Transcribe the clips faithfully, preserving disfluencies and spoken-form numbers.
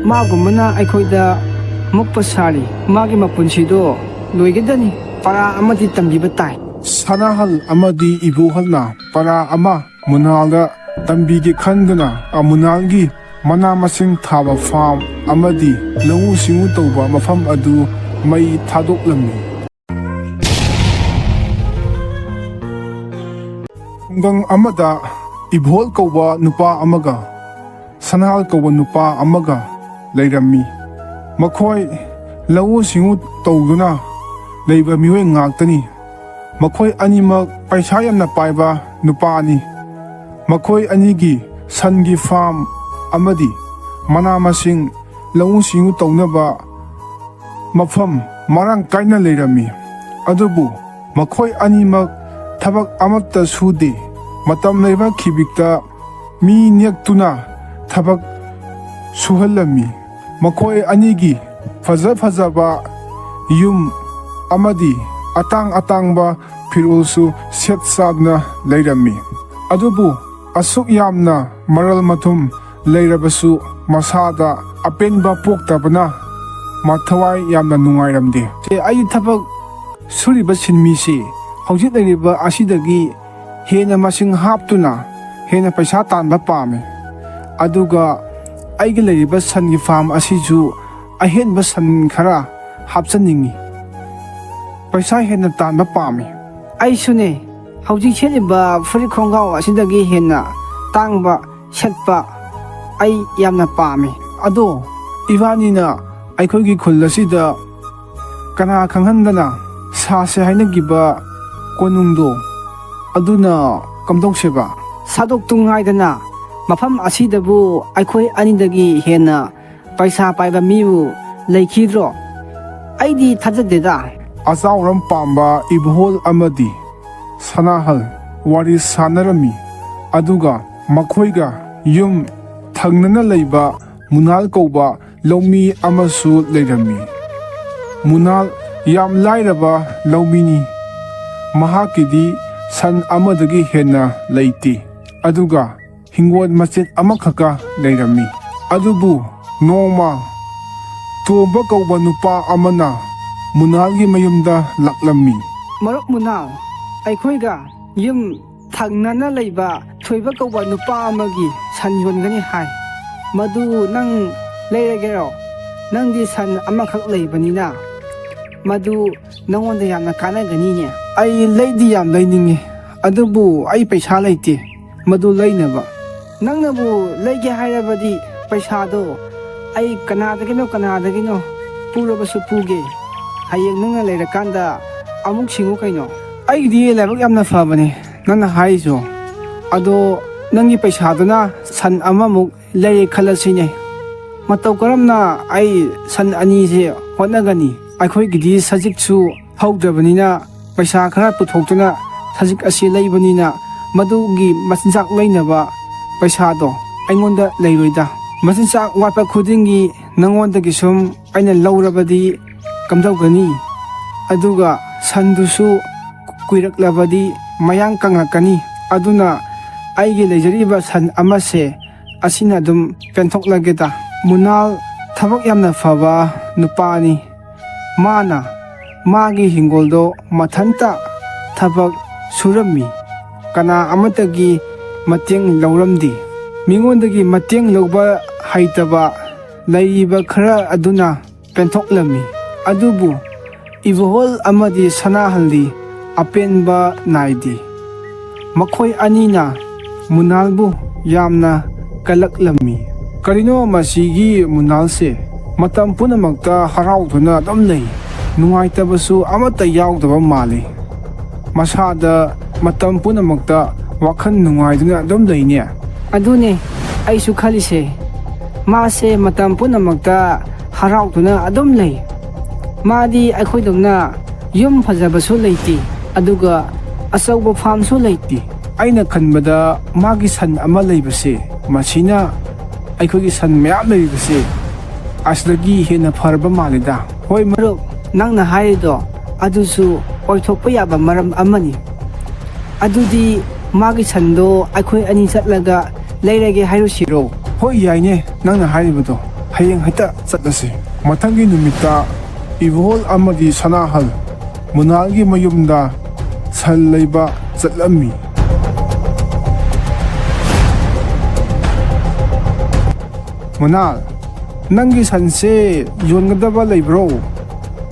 ꯃꯥꯒꯨꯝꯕꯅ ꯑꯩꯈꯣꯏꯗ ꯃꯨꯛꯄ ꯁꯥꯔꯤ꯫ ꯃꯥꯒꯤ ꯃꯄꯨꯟꯁꯤꯗꯣ ꯂꯣꯏꯒꯗꯅꯤ꯫ ꯄꯔꯥ ꯑꯃꯗꯤ ꯇꯝꯕꯤꯕ ꯇꯥꯏ꯫ ꯁꯅꯥꯍꯜ ꯑꯃꯗꯤ ꯏꯕꯣꯍꯜꯅ ꯄꯔꯥ ꯑꯃ ꯃꯨꯅꯥꯜꯗ ꯇꯝꯕꯤꯒꯦ ꯈꯟꯗꯨꯅ, ꯑ, ꯃꯨꯅꯥꯜꯒꯤ ꯃꯅꯥ ꯃꯁꯤꯡ ꯊꯥꯕ ꯐꯥꯔꯝ ꯑꯃꯗꯤ ꯂꯧꯎ ꯁꯤꯡꯎ ꯇꯧꯕ ꯃꯐꯝ ꯑꯗꯨ ꯃꯩ ꯊꯥꯗꯣꯛꯂꯝꯃꯤ꯫ ꯈꯨꯡꯒꯪ ꯑꯃꯗ ꯏꯕꯣꯍꯜ ꯀꯧꯕ ꯅꯨꯄꯥ ꯑꯃꯒ ꯁꯅꯥꯍꯜ ꯀꯧꯕ ꯅꯨꯄꯥ ꯑꯃꯒ ꯂꯩꯔꯝꯃꯤ꯫ ꯃꯈꯣꯏ ꯂꯧꯎ ꯁꯤꯡꯎ ꯇꯧꯗꯨꯅ ꯂꯩꯕ ꯃꯤꯑꯣꯏ ꯉꯥꯛꯇꯅꯤ꯫ ꯃꯈꯣꯏ ꯑꯅꯤꯃꯛ ꯄꯩꯁꯥ ꯌꯥꯝꯅ ꯄꯥꯏꯕ ꯅꯨꯄꯥꯅꯤ꯫ ꯃꯈꯣꯏ ꯑꯅꯤꯒꯤ ꯁꯟꯒꯤ ꯐꯥꯔꯝ ꯑꯃꯗꯤ ꯃꯅꯥ ꯃꯁꯤꯡ ꯂꯧꯎ ꯁꯤꯡꯎ ꯇꯧꯅꯕ ꯃꯐꯝ ꯃꯔꯥꯡ ꯀꯥꯏꯅ ꯂꯩꯔꯝꯃꯤ꯫ ꯑꯗꯨꯕꯨ ꯃꯈꯣꯏ ꯑꯅꯤꯃꯛ ꯊꯕꯛ ꯑꯃꯠꯇ ꯁꯨꯗꯦ꯫ ꯃꯇꯝ ꯂꯩꯕ ꯈꯤꯕꯤꯛꯇ ꯃꯤ ꯅꯦꯛꯇꯨꯅ ꯊꯕꯛ ꯁꯨꯍꯜꯂꯝꯃꯤ꯫ ꯃꯈꯣꯏ ꯑꯅꯤꯒꯤ ꯐꯖ ꯐꯖꯕ ꯌꯨꯝ ꯑꯃꯗꯤ ꯑꯇꯥꯡ ꯑꯇꯥꯡꯕ ꯐꯤꯔꯣꯜꯁꯨ ꯁꯦꯠ ꯆꯥꯗꯨꯅ ꯂꯩꯔꯝꯃꯤ꯫ ꯑꯗꯨꯕꯨ ꯑꯁꯨꯛ ꯌꯥꯝꯅ ꯃꯔꯜ ꯃꯊꯨꯝ ꯂꯩꯔꯕꯁꯨ ꯃꯁꯥꯗ ꯑꯄꯦꯟꯕ ꯄꯣꯛꯇꯕꯅ ꯃꯊꯋꯥꯏ ꯌꯥꯝꯅ ꯅꯨꯡꯉꯥꯏꯔꯝꯗꯦ꯫ ꯑꯩ ꯊꯕꯛ ꯁꯨꯔꯤꯕ ꯁꯤꯟꯃꯤꯁꯤ ꯍꯧꯖꯤꯛ ꯂꯩꯔꯤꯕ ꯑꯁꯤꯗꯒꯤ ꯍꯦꯟꯅ ꯃꯁꯤꯡ ꯍꯥꯞꯇꯨꯅ ꯍꯦꯟꯅ ꯄꯩꯁꯥ ꯇꯥꯟꯕ ꯄꯥꯝꯃꯤ꯫ ꯑꯗꯨꯒ ꯑꯩꯒꯤ ꯂꯩꯔꯤꯕ ꯁꯟꯒꯤ ꯐꯥꯔꯝ ꯑꯁꯤꯁꯨ ꯑꯍꯦꯟꯕ ꯁꯟ ꯈꯔ ꯍꯥꯞꯆꯅꯤꯡꯏ꯫ ꯄꯩꯁꯥ ꯍꯦꯟꯅ ꯇꯥꯟꯕ ꯄꯥꯝꯃꯤ꯫ ꯑꯩꯁꯨꯅꯦ, ꯍꯧꯖꯤꯛ ꯁꯦꯠꯂꯤꯕ ꯐꯨꯔꯤꯠ ꯈꯣꯡꯒ꯭ꯔꯥꯎ ꯑꯁꯤꯗꯒꯤ ꯍꯦꯟꯅ ꯇꯥꯡꯕ ꯁꯦꯠꯄ ꯑꯩ ꯌꯥꯝꯅ ꯄꯥꯝꯃꯤ꯫ ꯑꯗꯣ ꯏꯕꯥꯅꯤꯅ ꯑꯩꯈꯣꯏꯒꯤ ꯈꯨꯜ ꯑꯁꯤꯗ ꯀꯅꯥ ꯈꯪꯍꯟꯗꯅ ꯁꯥꯁꯦ ꯍꯥꯏꯅꯈꯤꯕ ꯀꯣꯅꯨꯡꯗꯣ ꯑꯗꯨꯅ ꯀꯝꯗꯧꯁꯦꯕ? ꯁꯥꯗꯣꯛꯇꯨ ꯉꯥꯏꯗꯅ ꯃꯐꯝ ꯑꯁꯤꯗꯕꯨ ꯑꯩꯈꯣꯏ ꯑꯅꯤꯗꯒꯤ ꯍꯦꯟꯅ ꯄꯩꯁꯥ ꯄꯥꯏꯕ ꯃꯤꯕꯨ ꯂꯩꯈꯤꯗ꯭ꯔꯣ? ꯑꯩꯗꯤ ꯊꯥꯖꯗꯦꯗ꯫ ꯑꯆꯥꯎꯔꯝ ꯄꯥꯝꯕ ꯏꯕꯣꯍꯜ ꯑꯃꯗꯤ ꯁꯅꯥꯍꯜ ꯋꯥꯔꯤ ꯁꯥꯟꯅꯔꯝꯃꯤ꯫ ꯑꯗꯨꯒ ꯃꯈꯣꯏꯒ ꯌꯨꯝ ꯊꯪꯅꯅ ꯂꯩꯕ ꯃꯨꯅꯥꯜ ꯀꯧꯕ ꯂꯧꯃꯤ ꯑꯃꯁꯨ ꯂꯩꯔꯝꯃꯤ꯫ ꯃꯨꯅꯥꯜ ꯌꯥꯝ ꯂꯥꯏꯔꯕ ꯂꯧꯃꯤꯅꯤ꯫ ꯃꯍꯥꯛꯀꯤꯗꯤ ꯁꯟ ꯑꯃꯗꯒꯤ ꯍꯦꯟꯅ ꯂꯩꯇꯦ꯫ ꯑꯗꯨꯒ ꯍꯤꯡꯒꯣꯜ ꯃꯆꯦꯠ ꯑꯃꯈꯛꯀ ꯂꯩꯔꯝꯃꯤ꯫ ꯑꯗꯨꯕꯨ ꯅꯣꯡꯃ ꯇꯣꯝꯕ ꯀꯧꯕ ꯅꯨꯄꯥ ꯑꯃꯅ ꯃꯨꯅꯥꯜꯒꯤ ꯃꯌꯨꯝꯗ ꯂꯥꯛꯂꯝꯃꯤ꯫ "ꯃꯔꯨꯞ ꯃꯨꯅꯥꯜ, ꯑꯩꯈꯣꯏꯒ ꯌꯨꯝ ꯊꯪꯅꯅ ꯂꯩꯕ ꯊꯣꯏꯕ ꯀꯧꯕ ꯅꯨꯄꯥ ꯑꯃꯒꯤ ꯁꯟ ꯌꯣꯟꯒꯅꯤ ꯍꯥꯏ꯫ ꯃꯗꯨ ꯅꯪ ꯂꯩꯔꯒꯦꯔꯣ? ꯅꯪꯗꯤ ꯁꯟ ꯑꯃꯈꯛ ꯂꯩꯕꯅꯤꯅ ꯃꯗꯨ ꯅꯉꯣꯟꯗ ꯌꯥꯝꯅ ꯀꯥꯟꯅꯒꯅꯤꯅꯦ꯫" "ꯑꯩ ꯂꯩꯗꯤ ꯌꯥꯝ ꯂꯩꯅꯤꯡꯉꯤ, ꯑꯗꯨꯕꯨ ꯑꯩ ꯄꯩꯁꯥ ꯂꯩꯇꯦ ꯃꯗꯨ ꯂꯩꯅꯕ꯫" "ꯅꯪꯅꯕꯨ ꯂꯩꯒꯦ ꯍꯥꯏꯔꯕꯗꯤ ꯄꯩꯁꯥꯗꯣ ꯑꯩ ꯀꯅꯥꯗꯒꯤꯅꯣ ꯀꯅꯥꯗꯒꯤꯅꯣ ꯄꯨꯔꯕꯁꯨ ꯄꯨꯒꯦ꯫ ꯍꯌꯦꯡ ꯅꯪꯅ ꯂꯩꯔꯀꯥꯟꯗ ꯑꯃꯨꯛ ꯁꯤꯡꯉꯨ ꯀꯩꯅꯣ꯫" "ꯑꯩꯒꯤꯗꯤ ꯂꯥꯏꯕꯛ ꯌꯥꯝꯅ ꯐꯕꯅꯦ ꯅꯪꯅ ꯍꯥꯏꯔꯤꯁꯨ꯫ ꯑꯗꯣ ꯅꯪꯒꯤ ꯄꯩꯁꯥꯗꯨꯅ ꯁꯟ ꯑꯃꯃꯨꯛ ꯂꯩꯔꯦ ꯈꯜꯂꯁꯤꯅꯦ꯫ ꯃꯇꯧ ꯀꯔꯝꯅ ꯑꯩ ꯁꯟ ꯑꯅꯤꯁꯦ ꯍꯣꯠꯅꯒꯅꯤ? ꯑꯩꯈꯣꯏꯒꯤꯗꯤ ꯁꯖꯤꯛꯁꯨ ꯍꯧꯗ꯭ꯔꯕꯅꯤꯅ ꯄꯩꯁꯥ ꯈꯔ ꯄꯨꯊꯣꯛꯇꯨꯅ ꯁꯖꯤꯛ ꯑꯁꯤ ꯂꯩꯕꯅꯤꯅ ꯃꯗꯨꯒꯤ ꯃꯆꯤꯟꯖꯥꯛ ꯂꯩꯅꯕ ꯄꯩꯁꯥꯗꯣ ꯑꯩꯉꯣꯟꯗ ꯂꯩꯔꯣꯏꯗ꯫ ꯃꯆꯤꯟꯖꯥꯛ ꯋꯥꯠꯄ ꯈꯨꯗꯤꯡꯒꯤ ꯅꯉꯣꯟꯗꯒꯤ ꯁꯨꯝ ꯑꯩꯅ ꯂꯧꯔꯕꯗꯤ ꯀꯝꯗꯧꯒꯅꯤ? ꯑꯗꯨꯒ ꯁꯟꯗꯨꯁꯨ ꯀꯨꯏꯔꯛꯂꯕꯗꯤ ꯃꯌꯥꯡ ꯀꯪꯂꯛꯀꯅꯤ꯫ ꯑꯗꯨꯅ ꯑꯩꯒꯤ ꯂꯩꯖꯔꯤꯕ ꯁꯟ ꯑꯃꯁꯦ ꯑꯁꯤꯅ ꯑꯗꯨꯝ ꯄꯦꯟꯊꯣꯛꯂꯒꯦꯗ꯫" ꯃꯨꯅꯥꯜ ꯊꯕꯛ ꯌꯥꯝꯅ ꯐꯕ ꯅꯨꯄꯥꯅꯤ꯫ ꯃꯥꯅ ꯃꯥꯒꯤ ꯍꯤꯡꯒꯣꯜꯗꯣ ꯃꯊꯟꯇ ꯊꯕꯛ ꯁꯨꯔꯝꯃꯤ꯫ ꯀꯅꯥ ꯑꯃꯠꯇꯒꯤ ꯃꯇꯦꯡ ꯂꯧꯔꯝꯗꯦ꯫ ꯃꯤꯉꯣꯟꯗꯒꯤ ꯃꯇꯦꯡ ꯂꯧꯕ ꯍꯩꯇꯕ ꯂꯩꯔꯤꯕ ꯈꯔ ꯑꯗꯨꯅ ꯄꯦꯟꯊꯣꯛꯂꯝꯃꯤ꯫ ꯑꯗꯨꯕꯨ ꯏꯕꯣꯍꯜ ꯑꯃꯗꯤ ꯁꯅꯥꯍꯜꯗꯤ ꯑꯄꯦꯟꯕ ꯅꯥꯏꯗꯦ꯫ ꯃꯈꯣꯏ ꯑꯅꯤꯅ ꯃꯨꯅꯥꯜꯕꯨ ꯌꯥꯝꯅ ꯀꯜꯂꯛꯂꯝꯃꯤ꯫ "ꯀꯔꯤꯅꯣ ꯃꯁꯤꯒꯤ ꯃꯨꯅꯥꯜꯁꯦ? ꯃꯇꯝ ꯄꯨꯝꯅꯃꯛꯇ ꯍꯔꯥꯎꯗꯨꯅ ꯑꯗꯨꯝ ꯂꯩ꯫ ꯅꯨꯡꯉꯥꯏꯇꯕꯁꯨ ꯑꯃꯠꯇ ꯌꯥꯎꯗꯕ ꯃꯥꯜꯂꯤ꯫ ꯃꯁꯥꯗ ꯃꯇꯝ ꯄꯨꯝꯅꯃꯛꯇ ꯋꯥꯈꯜ ꯅꯨꯡꯉꯥꯏꯗꯨꯅ ꯑꯗꯨꯝ ꯂꯩꯅꯦ꯫" "ꯑꯗꯨꯅꯦ ꯑꯩꯁꯨ ꯈꯜꯂꯤꯁꯦ꯫ ꯃꯥꯁꯦ ꯃꯇꯝ ꯄꯨꯝꯅꯃꯛꯇ ꯍꯔꯥꯎꯗꯨꯅ ꯑꯗꯨꯝ ꯂꯩ꯫ ꯃꯥꯗꯤ ꯑꯩꯈꯣꯏꯗꯧꯅ ꯌꯨꯝ ꯐꯖꯕꯁꯨ ꯂꯩꯇꯦ, ꯑꯗꯨꯒ ꯑꯆꯧꯕ ꯐꯥꯝꯁꯨ ꯂꯩꯇꯦ꯫" "ꯑꯩꯅ ꯈꯟꯕꯗ ꯃꯥꯒꯤ ꯁꯟ ꯑꯃ ꯂꯩꯕꯁꯦ, ꯃꯁꯤꯅ ꯑꯩꯈꯣꯏꯒꯤ ꯁꯟ ꯃꯌꯥꯝ ꯂꯩꯔꯤꯕꯁꯦ ꯑꯁꯤꯗꯒꯤ ꯍꯦꯟꯅ ꯐꯔꯕ ꯃꯥꯜꯂꯤꯗ꯫" "ꯍꯣꯏ ꯃꯔꯨꯞ, ꯅꯪꯅ ꯍꯥꯏꯔꯤꯗꯣ ꯑꯗꯨꯁꯨ ꯑꯣꯏꯊꯣꯛꯄ ꯌꯥꯕ ꯃꯔꯝ ꯑꯃꯅꯤ꯫ ꯑꯗꯨꯗꯤ ꯃꯥꯒꯤ ꯁꯟꯗꯣ ꯑꯩꯈꯣꯏ ꯑꯅꯤ ꯆꯠꯂꯒ ꯂꯩꯔꯒꯦ ꯍꯥꯏꯔꯨꯁꯤꯔꯣ?" "ꯍꯣꯏ, ꯌꯥꯏꯅꯦ ꯅꯪꯅ ꯍꯥꯏꯔꯤꯕꯗꯣ꯫ ꯍꯌꯦꯡ ꯍꯦꯛꯇ ꯆꯠꯂꯁꯤ꯫ ꯃꯊꯪꯒꯤ ꯅꯨꯃꯤꯠꯇ ꯏꯕꯣꯍꯜ ꯑꯃꯗꯤ ꯁꯅꯥꯍꯜ ꯃꯨꯅꯥꯜꯒꯤ ꯃꯌꯨꯝꯗ ꯁꯟ ꯂꯩꯕ ꯆꯠꯂꯝꯃꯤ꯫ "ꯃꯨꯅꯥꯜ, ꯅꯪꯒꯤ ꯁꯟꯁꯦ ꯌꯣꯟꯒꯗꯕ ꯂꯩꯕ꯭ꯔꯣ?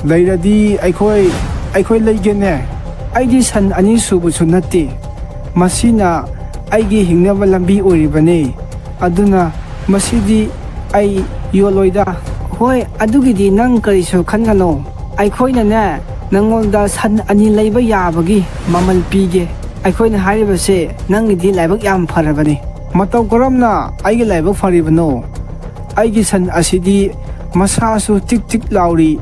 ꯂꯩꯔꯗꯤ ꯑꯩꯈꯣꯏ, ꯑꯩꯈꯣꯏ ꯂꯩꯒꯦꯅꯦ꯫ ꯑꯩꯗꯤ ꯁꯟ ꯑꯅꯤ ꯁꯨꯕꯁꯨ ꯅꯠꯇꯦ꯫ ꯃꯁꯤꯅ ꯑꯩꯒꯤ ꯍꯤꯡꯅꯕ ꯂꯝꯕꯤ ꯑꯣꯏꯔꯤꯕꯅꯤ꯫ ꯑꯗꯨꯅ ꯃꯁꯤꯗꯤ ꯑꯩ ꯌꯣꯜꯂꯣꯏꯗ꯫" "ꯍꯣꯏ, ꯑꯗꯨꯒꯤꯗꯤ ꯅꯪ ꯀꯔꯤꯁꯨ ꯈꯟꯒꯅꯣ꯫ ꯑꯩꯈꯣꯏꯅꯅꯦ, ꯅꯪꯉꯣꯟꯗ ꯁꯟ ꯑꯅꯤ ꯂꯩꯕ ꯌꯥꯕꯒꯤ ꯃꯃꯜ ꯄꯤꯒꯦ꯫ ꯑꯩꯈꯣꯏꯅ ꯍꯥꯏꯔꯤꯕꯁꯦ ꯅꯪꯒꯤꯗꯤ ꯂꯥꯏꯕꯛ ꯌꯥꯝ ꯐꯔꯕꯅꯤ꯫" "ꯃꯇꯧ ꯀꯔꯝꯅ ꯑꯩꯒꯤ ꯂꯥꯏꯕꯛ ꯐꯔꯤꯕꯅꯣ? ꯑꯩꯒꯤ ꯁꯟ ꯑꯁꯤꯗꯤ ꯃꯁꯥꯁꯨ ꯇꯤꯛ ꯇꯤꯛ ꯂꯥꯎꯔꯤ,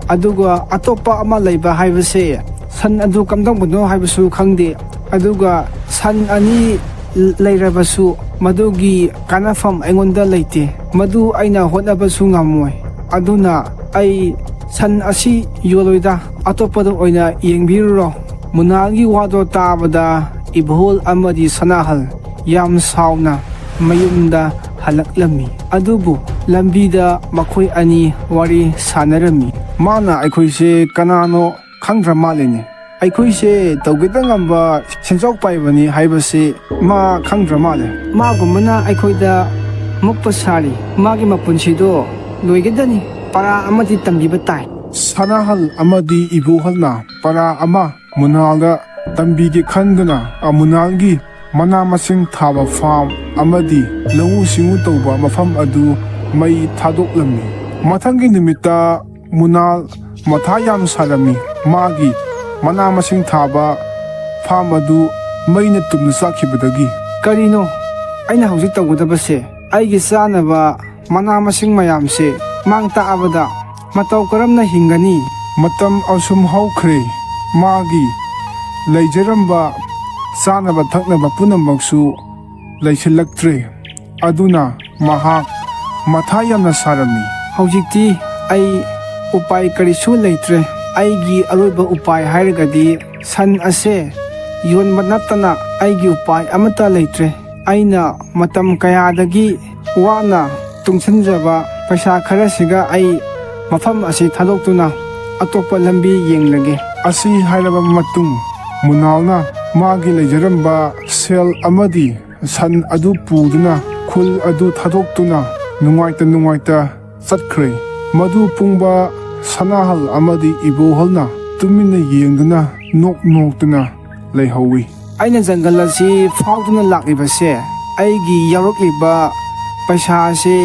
ꯑꯗꯨꯒ ꯑꯇꯣꯞꯄ ꯑꯃ ꯂꯩꯕ ꯍꯥꯏꯕꯁꯦ, ꯁꯟ ꯑꯗꯨ ꯀꯝꯗꯧꯕꯅꯣ ꯍꯥꯏꯕꯁꯨ ꯈꯪꯗꯦ꯫ ꯑꯗꯨꯒ ꯁꯟ ꯑꯅꯤ ꯂꯩꯔꯕꯁꯨ ꯃꯗꯨꯒꯤ ꯀꯥꯟꯅꯐꯝ ꯑꯩꯉꯣꯟꯗ ꯂꯩꯇꯦ꯫ ꯃꯗꯨ ꯑꯩꯅ ꯍꯣꯠꯅꯕꯁꯨ ꯉꯝꯃꯣꯏ꯫ ꯑꯗꯨꯅ ꯑꯩ ꯁꯟ ꯑꯁꯤ ꯌꯣꯜꯂꯣꯏꯗ, ꯑꯇꯣꯞꯄꯗ ꯑꯣꯏꯅ ꯌꯦꯡꯕꯤꯔꯨꯔꯣ꯫" ꯃꯨꯅꯥꯜꯒꯤ ꯋꯥꯗꯣ ꯇꯥꯕꯗ ꯏꯕꯣꯍꯜ ꯑꯃꯗꯤ ꯁꯅꯥꯍꯜ ꯌꯥꯝ ꯁꯥꯎꯅ ꯃꯌꯨꯝꯗ ꯍꯜꯂꯛꯂꯝꯃꯤ꯫ ꯑꯗꯨꯕꯨ ꯂꯝꯕꯤꯗ ꯃꯈꯣꯏ ꯑꯅꯤ ꯋꯥꯔꯤ ꯁꯥꯟꯅꯔꯝꯃꯤ꯫ "ꯃꯥꯅ ꯑꯩꯈꯣꯏꯁꯦ ꯀꯅꯥꯅꯣ ꯈꯪꯗ꯭ꯔ ꯃꯥꯜꯂꯤꯅꯦ꯫ ꯑꯩꯈꯣꯏꯁꯦ ꯇꯧꯒꯦꯇ ꯉꯝꯕ ꯁꯦꯟꯖꯥꯎ ꯄꯥꯏꯕꯅꯤ ꯍꯥꯏꯕꯁꯤ ꯃꯥ ꯈꯪꯗ꯭ꯔ ꯃꯥꯜꯂꯦ꯫ ꯃꯥꯒꯨꯝꯕꯅ ꯑꯩꯈꯣꯏꯗ ꯃꯨꯛꯄ ꯁꯥꯔꯤ꯫ ꯃꯥꯒꯤ ꯃꯄꯨꯟꯁꯤꯗꯣ ꯂꯣꯏꯒꯗꯅꯤ꯫ ꯄꯔꯥ ꯑꯃꯗꯤ ꯇꯝꯕꯤꯕ ꯇꯥꯏ꯫" ꯁꯅꯥꯍꯜ ꯑꯃꯗꯤ ꯏꯕꯣꯍꯜꯅ ꯄꯔꯥ ꯑꯃ ꯃꯨꯅꯥꯜꯗ ꯇꯝꯕꯤꯒꯦ ꯈꯟꯗꯨꯅ, ꯑ, ꯃꯨꯅꯥꯜꯒꯤ ꯃꯅꯥ ꯃꯁꯤꯡ ꯊꯥꯕ ꯐꯥꯔꯝ ꯑꯃꯗꯤ ꯂꯧꯎ ꯁꯤꯡꯎ ꯇꯧꯕ ꯃꯐꯝ ꯑꯗꯨ ꯃꯩ ꯊꯥꯗꯣꯛꯂꯝꯃꯤ꯫ ꯃꯊꯪꯒꯤ ꯅꯨꯃꯤꯠꯇ ꯃꯨꯅꯥꯜ ꯃꯊꯥ ꯌꯥꯝ ꯁꯥꯔꯝꯃꯤ꯫ ꯃꯥꯒꯤ ꯃꯅꯥ ꯃꯁꯤꯡ ꯊꯥꯕ ꯐꯥꯔꯝ ꯑꯗꯨ ꯃꯩꯅ ꯇꯨꯝꯅ ꯆꯥꯛꯈꯤꯕꯗꯒꯤ꯫ "ꯀꯔꯤꯅꯣ ꯑꯩꯅ ꯍꯧꯖꯤꯛ ꯇꯧꯒꯗꯕꯁꯦ? ꯑꯩꯒꯤ ꯆꯥꯅꯕ ꯃꯅꯥ ꯃꯁꯤꯡ ꯃꯌꯥꯝꯁꯦ ꯃꯥꯡ ꯇꯥꯛꯑꯕꯗ ꯃꯇꯧ ꯀꯔꯝꯅ ꯍꯤꯡꯒꯅꯤ?" ꯃꯇꯝ ꯑꯁꯨꯝ ꯍꯧꯈ꯭ꯔꯦ꯫ ꯃꯥꯒꯤ ꯂꯩꯖꯔꯝꯕ ꯆꯥꯅꯕ ꯊꯛꯅꯕ ꯄꯨꯝꯅꯃꯛꯁꯨ ꯂꯩꯁꯤꯜꯂꯛꯇ꯭ꯔꯦ꯫ ꯑꯗꯨꯅ ꯃꯍꯥꯛ ꯃꯊꯥ ꯌꯥꯝꯅ ꯁꯥꯔꯝꯃꯤ꯫ "ꯍꯧꯖꯤꯛꯇꯤ ꯑꯩ ꯎꯄꯥꯏ ꯀꯔꯤꯁꯨ ꯂꯩꯇ꯭ꯔꯦ꯫ ꯑꯩꯒꯤ ꯑꯔꯣꯏꯕ ꯎꯄꯥꯏ ꯍꯥꯏꯔꯒꯗꯤ ꯁꯟ ꯑꯁꯦ ꯌꯣꯟꯕ ꯅꯠꯇꯅ ꯑꯩꯒꯤ ꯎꯄꯥꯏ ꯑꯃꯠꯇ ꯂꯩꯇ꯭ꯔꯦ꯫ ꯑꯩꯅ ꯃꯇꯝ ꯀꯌꯥꯗꯒꯤ ꯋꯥꯅ ꯇꯨꯡꯁꯤꯟꯖꯕ ꯄꯩꯁꯥ ꯈꯔꯁꯤꯒ ꯑꯩ ꯃꯐꯝ ꯑꯁꯤ ꯊꯥꯗꯣꯛꯇꯨꯅ ꯑꯇꯣꯞꯄ ꯂꯝꯕꯤ ꯌꯦꯡꯂꯒꯦ꯫ ꯑꯁꯤ ꯍꯥꯏꯔꯕ ꯃꯇꯨꯡ, ꯃꯨꯅꯥꯜꯅ ꯃꯥꯒꯤ ꯂꯩꯖꯔꯝꯕ ꯁꯦꯜ ꯑꯃꯗꯤ ꯁꯟ ꯑꯗꯨ ꯄꯨꯗꯨꯅ ꯈꯨꯜ ꯑꯗꯨ ꯊꯥꯗꯣꯛꯇꯨꯅ ꯅꯨꯡꯉꯥꯏꯇ ꯅꯨꯡꯉꯥꯏꯇ ꯆꯠꯈ꯭ꯔꯦ꯫ ꯃꯗꯨ ꯄꯨꯡꯕ ꯁꯅꯥꯍꯜ ꯑꯃꯗꯤ ꯏꯕꯣꯍꯜꯅ ꯇꯨꯃꯤꯟꯅ ꯌꯦꯡꯗꯨꯅ ꯅꯣꯛ ꯅꯣꯛꯇꯨꯅ ꯂꯩꯍꯧꯋꯤ꯫ ꯑꯩꯅ ꯖꯪꯒꯜ ꯑꯁꯤ ꯐꯥꯎꯗꯨꯅ ꯂꯥꯛꯂꯤꯕꯁꯦ, ꯑꯩꯒꯤ ꯌꯥꯎꯔꯛꯂꯤꯕ ꯄꯩꯁꯥ ꯑꯁꯤ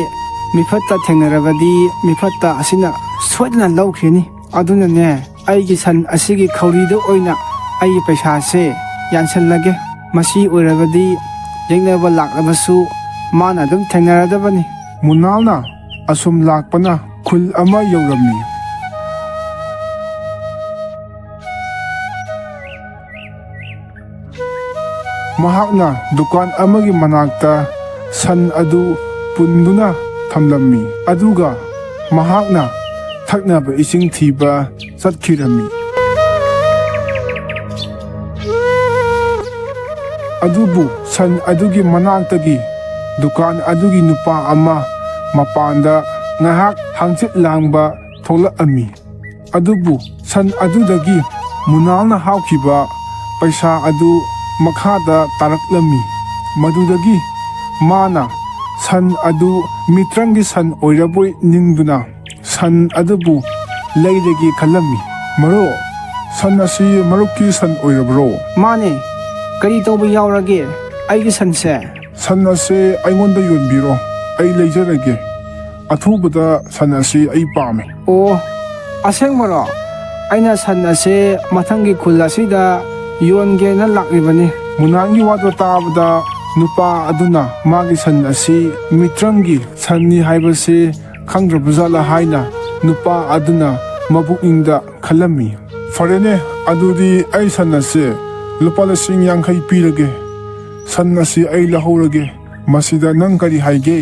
ꯃꯤꯐꯠꯇ ꯊꯦꯡꯅꯔꯕꯗꯤ ꯃꯤꯐꯠꯇ ꯑꯁꯤꯅ ꯁꯣꯏꯗꯅ ꯂꯧꯈꯤꯅꯤ꯫ ꯑꯗꯨꯅꯅꯦ, ꯑꯩꯒꯤ ꯁꯟ ꯑꯁꯤꯒꯤ ꯈꯧꯔꯤꯗ ꯑꯣꯏꯅ ꯑꯩꯒꯤ ꯄꯩꯁꯥꯁꯦ ꯌꯥꯟꯁꯤꯜꯂꯒꯦ꯫ ꯃꯁꯤ ꯑꯣꯏꯔꯕꯗꯤ ꯌꯦꯛꯅꯕ ꯂꯥꯛꯂꯕꯁꯨ ꯃꯥꯅ ꯑꯗꯨꯝ ꯊꯦꯡꯅꯔꯗꯕꯅꯤ꯫ ꯃꯨꯅꯥꯜꯅ ꯑꯁꯨꯝ ꯂꯥꯛꯄꯅ ꯈꯨꯜ ꯑꯃ ꯌꯧꯔꯝꯃꯤ꯫ ꯃꯍꯥꯛꯅ ꯗꯨꯀꯥꯟ ꯑꯃꯒꯤ ꯃꯅꯥꯛꯇ ꯁꯟ ꯑꯗꯨ ꯄꯨꯟꯗꯨꯅ ꯊꯝꯂꯝꯃꯤ, ꯑꯗꯨꯒ ꯃꯍꯥꯛꯅ ꯊꯛꯅꯕ ꯏꯁꯤꯡ ꯊꯤꯕ ꯆꯠꯈꯤꯔꯝꯃꯤ꯫ ꯑꯗꯨꯕꯨ ꯁꯟ ꯑꯗꯨꯒꯤ ꯃꯅꯥꯛꯇꯒꯤ ꯗꯨꯀꯥꯟ ꯑꯗꯨꯒꯤ ꯅꯨꯄꯥ ꯑꯃ ꯃꯄꯥꯟꯗ ꯉꯥꯏꯍꯥꯛ ꯍꯪꯆꯤꯠ ꯂꯥꯡꯕ ꯊꯣꯛꯂꯛꯑꯝꯃꯤ꯫ ꯑꯗꯨꯕꯨ ꯁꯟ ꯑꯗꯨꯗꯒꯤ ꯃꯨꯅꯥꯜꯅ ꯍꯥꯞꯈꯤꯕ ꯄꯩꯁꯥ ꯑꯗꯨ ꯃꯈꯥꯗ ꯇꯥꯔꯛꯂꯝꯃꯤ꯫ ꯃꯗꯨꯗꯒꯤ ꯃꯥꯅ ꯁꯟ ꯑꯗꯨ ꯃꯤꯇ꯭ꯔꯪꯒꯤ ꯁꯟ ꯑꯣꯏꯔꯕꯣꯏ ꯅꯤꯡꯗꯨꯅ ꯁꯟ ꯑꯗꯨꯕꯨ ꯂꯩꯔꯒꯦ ꯈꯜꯂꯝꯃꯤ꯫ "ꯃꯔꯨꯞ, ꯁꯟ ꯑꯁꯤ ꯃꯔꯨꯞꯀꯤ ꯁꯟ ꯑꯣꯏꯔꯕ꯭ꯔꯣ?" "ꯃꯥꯅꯦ, ꯀꯔꯤ ꯇꯧꯕ ꯌꯥꯎꯔꯒꯦ? ꯑꯩꯒꯤ ꯁꯟꯁꯦ?" "ꯁꯟ ꯑꯁꯦ ꯑꯩꯉꯣꯟꯗ ꯌꯣꯟꯕꯤꯔꯣ, ꯑꯩ ꯂꯩꯖꯔꯒꯦ꯫ ꯑꯊꯨꯕꯗ ꯁꯟ ꯑꯁꯤ ꯑꯩ ꯄꯥꯝꯃꯦ꯫" "ꯑꯣ, ꯑꯁꯦꯡꯕꯔꯣ? ꯑꯩꯅ ꯁꯟ ꯑꯁꯦ ꯃꯊꯪꯒꯤ ꯈꯨꯜ ꯑꯁꯤꯗ ꯌꯣꯟꯒꯦꯅ ꯂꯥꯛꯂꯤꯕꯅꯤ꯫" ꯃꯨꯅꯥꯜꯒꯤ ꯋꯥꯗꯣ ꯇꯥꯕꯗ ꯅꯨꯄꯥ ꯑꯗꯨꯅ ꯃꯥꯒꯤ ꯁꯟ ꯑꯁꯤ ꯃꯤꯇ꯭ꯔꯪꯒꯤ ꯁꯟꯅꯤ ꯍꯥꯏꯕꯁꯤ ꯈꯪꯗ꯭ꯔꯕꯖꯥꯠꯂ ꯍꯥꯏꯅ ꯅꯨꯄꯥ ꯑꯗꯨꯅ ꯃꯕꯨꯛꯅꯤꯡꯗ ꯈꯜꯂꯝꯃꯤ꯫ "ꯐꯔꯦꯅꯦ, ꯑꯗꯨꯗꯤ ꯑꯩ ꯁꯟ ꯑꯁꯦ ꯂꯨꯄꯥ ꯂꯤꯁꯤꯡ ꯌꯥꯡꯈꯩ ꯄꯤꯔꯒꯦ꯫ ꯁꯟ ꯑꯁꯤ ꯑꯩ ꯂꯧꯍꯧꯔꯒꯦ꯫ ꯃꯁꯤꯗ ꯅꯪ ꯀꯔꯤ ꯍꯥꯏꯒꯦ?"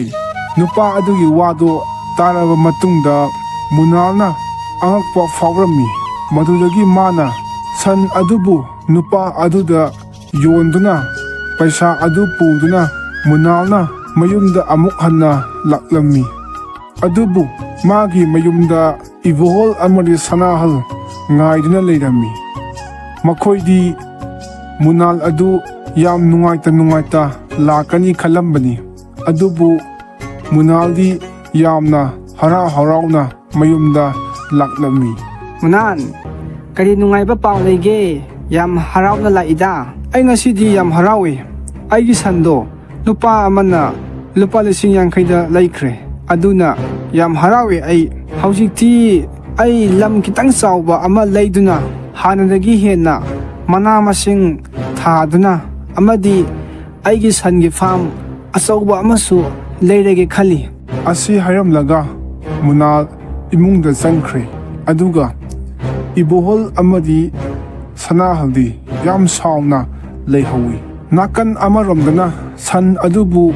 ꯅꯨꯄꯥ ꯑꯗꯨꯒꯤ ꯋꯥꯗꯣ ꯇꯥꯔꯕ ꯃꯇꯨꯡꯗ ꯃꯨꯅꯥꯜꯅ ꯑꯉꯛꯄ ꯐꯥꯎꯔꯝꯃꯤ꯫ ꯃꯗꯨꯗꯒꯤ ꯃꯥꯅ ꯁꯟ ꯑꯗꯨꯕꯨ ꯅꯨꯄꯥ ꯑꯗꯨꯗ ꯌꯣꯟꯗꯨꯅ ꯄꯩꯁꯥ ꯑꯗꯨ ꯄꯨꯗꯨꯅ ꯃꯨꯅꯥꯜꯅ ꯃꯌꯨꯝꯗ ꯑꯃꯨꯛ ꯍꯟꯅ ꯂꯥꯛꯂꯝꯃꯤ꯫ ꯑꯗꯨꯕꯨ ꯃꯥꯒꯤ ꯃꯌꯨꯝꯗ ꯏꯕꯣꯍꯜ ꯑꯃꯗꯤ ꯁꯅꯥꯍꯜ ꯉꯥꯏꯗꯨꯅ ꯂꯩꯔꯝꯃꯤ꯫ ꯃꯈꯣꯏꯗꯤ ꯃꯨꯅꯥꯜ ꯑꯗꯨ ꯌꯥꯝ ꯅꯨꯡꯉꯥꯏꯇ ꯅꯨꯡꯉꯥꯏꯇ ꯂꯥꯛꯀꯅꯤ ꯈꯜꯂꯝꯕꯅꯤ꯫ ꯑꯗꯨꯕꯨ ꯃꯨꯅꯥꯜꯗꯤ ꯌꯥꯝꯅ ꯍꯔꯥꯎ ꯍꯔꯥꯎꯅ ꯃꯌꯨꯝꯗ ꯂꯥꯛꯂꯝꯃꯤ꯫ "ꯃꯨꯅꯥꯜ, ꯀꯔꯤ ꯅꯨꯡꯉꯥꯏꯕ ꯄꯥꯎ ꯂꯩꯒꯦ? ꯌꯥꯝ ꯍꯔꯥꯎꯅ ꯂꯥꯛꯏꯗ꯫" "ꯑꯩ ꯉꯁꯤꯗꯤ ꯌꯥꯝ ꯍꯔꯥꯎꯏ꯫ ꯑꯩꯒꯤ ꯁꯟꯗꯣ ꯂꯨꯄꯥ ꯑꯃꯅ ꯂꯨꯄꯥ ꯂꯤꯁꯤꯡ ꯌꯥꯡꯈꯩꯗ ꯂꯩꯈ꯭ꯔꯦ꯫ ꯑꯗꯨꯅ ꯌꯥꯝ ꯍꯔꯥꯎꯏ ꯑꯩ꯫ ꯍꯧꯖꯤꯛꯇꯤ ꯑꯩ ꯂꯝ ꯈꯤꯇꯪ ꯆꯥꯎꯕ ꯑꯃ ꯂꯩꯗꯨꯅ ꯍꯥꯟꯅꯗꯒꯤ ꯍꯦꯟꯅ ꯃꯅꯥ ꯃꯁꯤꯡ ꯊꯥꯗꯨꯅ ꯑꯃꯗꯤ ꯑꯩꯒꯤ ꯁꯟꯒꯤ ꯐꯥꯝ ꯑꯆꯧꯕ ꯑꯃꯁꯨ ꯂꯩꯔꯒꯦ ꯈꯜꯂꯤ꯫" ꯑꯁꯤ ꯍꯥꯏꯔꯝꯂꯒ ꯃꯨꯅꯥꯜ ꯏꯃꯨꯡꯗ ꯆꯪꯈ꯭ꯔꯦ꯫ ꯑꯗꯨꯒ ꯏꯕꯣꯍꯜ ꯑꯃꯗꯤ ꯁꯅꯥꯍꯜꯗꯤ ꯌꯥꯝ ꯁꯥꯎꯅ ꯂꯩꯍꯧꯏ꯫ ꯅꯥꯀꯟ ꯑꯃꯔꯣꯝꯗꯅ ꯁꯟ ꯑꯗꯨꯕꯨ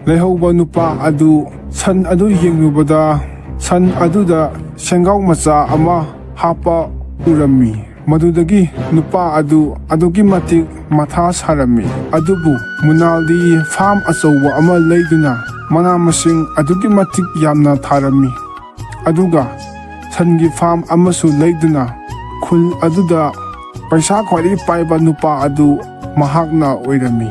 ꯂꯩꯍꯧꯕ ꯅꯨꯄꯥ ꯑꯗꯨ ꯁꯟ ꯑꯗꯨ ꯌꯦꯡꯂꯨꯕꯗ ꯁꯟ ꯑꯗꯨꯗ ꯁꯦꯡꯒꯥꯎ ꯃꯆꯥ ꯑꯃ ꯍꯥꯞꯄ ꯎꯔꯝꯃꯤ꯫ ꯃꯗꯨꯗꯒꯤ ꯅꯨꯄꯥ ꯑꯗꯨ ꯑꯗꯨꯛꯀꯤ ꯃꯇꯤꯛ ꯃꯊꯥ ꯁꯥꯔꯝꯃꯤ꯫ ꯑꯗꯨꯕꯨ ꯃꯨꯅꯥꯜꯗꯤ ꯐꯥꯝ ꯑꯆꯧꯕ ꯑꯃ ꯂꯩꯗꯨꯅ ꯃꯅꯥ ꯃꯁꯤꯡ ꯑꯗꯨꯛꯀꯤ ꯃꯇꯤꯛ ꯌꯥꯝꯅ ꯊꯥꯔꯝꯃꯤ꯫ ꯑꯗꯨꯒ ꯁꯟꯒꯤ ꯐꯥꯝ ꯑꯃꯁꯨ ꯂꯩꯗꯨꯅ ꯈꯨꯜ ꯑꯗꯨꯗ ꯄꯩꯁꯥ ꯈ꯭ꯋꯥꯏꯗꯒꯤ ꯄꯥꯏꯕ ꯅꯨꯄꯥ ꯑꯗꯨ ꯃꯍꯥꯛꯅ ꯑꯣꯏꯔꯝꯃꯤ꯫